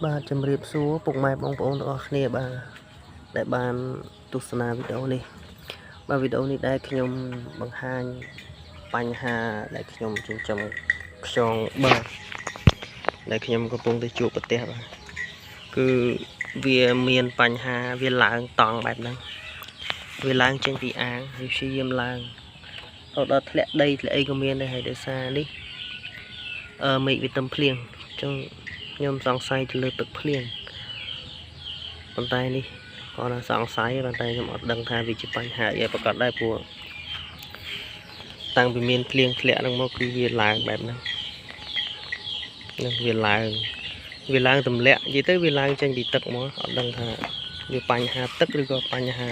បាទជំរាបសួរពុកម៉ែបងប្អូនទាំងអស់គ្នាបាទដែលបានទស្សនាវីដេអូនេះបាទវីដេអូនេះដែរខ្ញុំបង្ហាញបញ្ហាដែលខ្ញុំចិញ្ចឹមខ្យងបាទដែលខ្ញុំកំពុងតែជួបប្រទះបាទគឺវាមានបញ្ហាវាឡើងតង់បែបហ្នឹងវាឡើងចេញពីអាងហើយព្យាយាមឡើងដល់ធ្លាក់ដីធ្លាក់អីក៏មានដែរហើយដោយសារនេះមេឃវាទឹមភ្លៀងអញ្ចឹងខ្ញុំសង្ស័យទៅលើទឹកភ្លៀងប៉ុន្តែនេះគាត់ថាសង្ស័យប៉ុន្តែខ្ញុំអត់ដឹងថាវាជាបញ្ហាអីប្រកាសដែរព្រោះតាំងពីមានភ្លៀងធ្លាក់ហ្នឹងមកគឺវាឡើងបែបហ្នឹងនឹងវាឡើងទម្លាក់និយាយទៅវាឡើងចេញពីទឹកមកអត់ដឹងថាវាបញ្ហាទឹកឬក៏បញ្ហា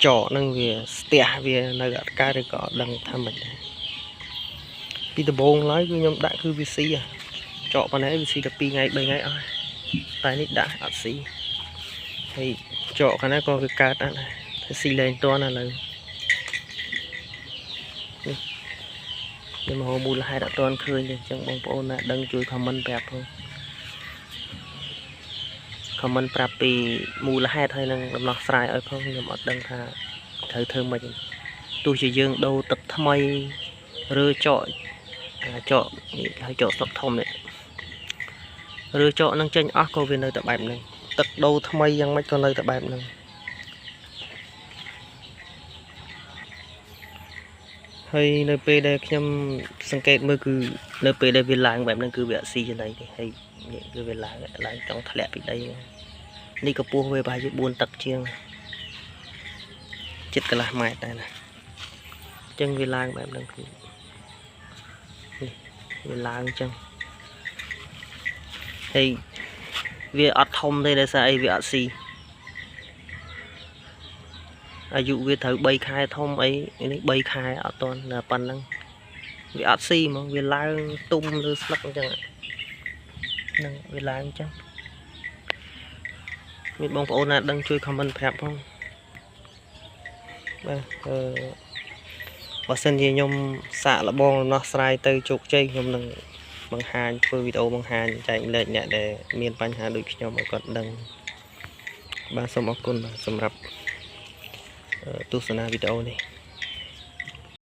ចកហ្នឹងវាស្ទះវានៅអត់កើតឬក៏អត់ដឹងថាម៉េចដែរពីដំបូងឡើយគឺខ្ញុំដាក់គឺវាស៊ីចកប៉ុណ្ណេះវាស៊ីតែ2ថ្ងៃ3ថ្ងៃអស់តែនេះដាក់អត់ស៊ីហើយចកខាងណាក៏វាកើតដែរតែស៊ីលែងតន់ឥឡូវនេះខ្ញុំរកមូលហេតុអត់ទាន់ឃើញទេអញ្ចឹងបងប្អូនណាដឹងជួយ comment ប្រាប់ផង comment ប្រាប់ពីមូលហេតុហើយនឹងដំណោះស្រាយឲ្យផងខ្ញុំអត់ដឹងថាត្រូវធ្វើម៉េចទោះជាយើងដូរទឹកថ្មីឬចកចកនេះហើយចកស្លឹកធំនេះឬចកនឹងចេញអស់ក៏វានៅតែបែបហ្នឹងទឹកដូរថ្មីយ៉ាងម៉េចក៏នៅតែបែបហ្នឹងហើយនៅពេលដែលខ្ញុំសង្កេតមើលគឺនៅពេលដែលវាឡើងបែបហ្នឹងគឺវាអត់ស៊ីចំណីទេហើយនេះគឺវាឡើងចង់ធ្លាក់ពីដីនេះកម្ពស់វាប្រហែលជា4ទឹកជាងជិតកន្លះម៉ែត្រដែរណាអញ្ចឹងវាឡើងបែបហ្នឹងគឺនេះវាឡើងអញ្ចឹងហើយវាអត់ធំទេដោយសារអីវាអត់ស៊ីអាយុវាត្រូវ3ខែធំអីនេះ3ខែអត់ទាន់ដល់ប៉ុណ្ណឹងវាអត់ស៊ីហ្មងវាឡើងទុំលើស្លឹកអញ្ចឹងហ្នឹងវាឡើងអញ្ចឹងមានបងប្អូនណាដឹងជួយ comment ប្រាប់ផងបាទបើសិនជាខ្ញុំសាកល្បងដំណោះស្រាយទៅជោគជ័យខ្ញុំនឹងបង្ហាញធ្វើវីដេអូបង្ហាញចែករំលែកអ្នកដែលមានបញ្ហាដូចខ្ញុំឲ្យគាត់ដឹងបាទសូមអរគុណបាទសម្រាប់ទស្សនាវីដេអូនេះ។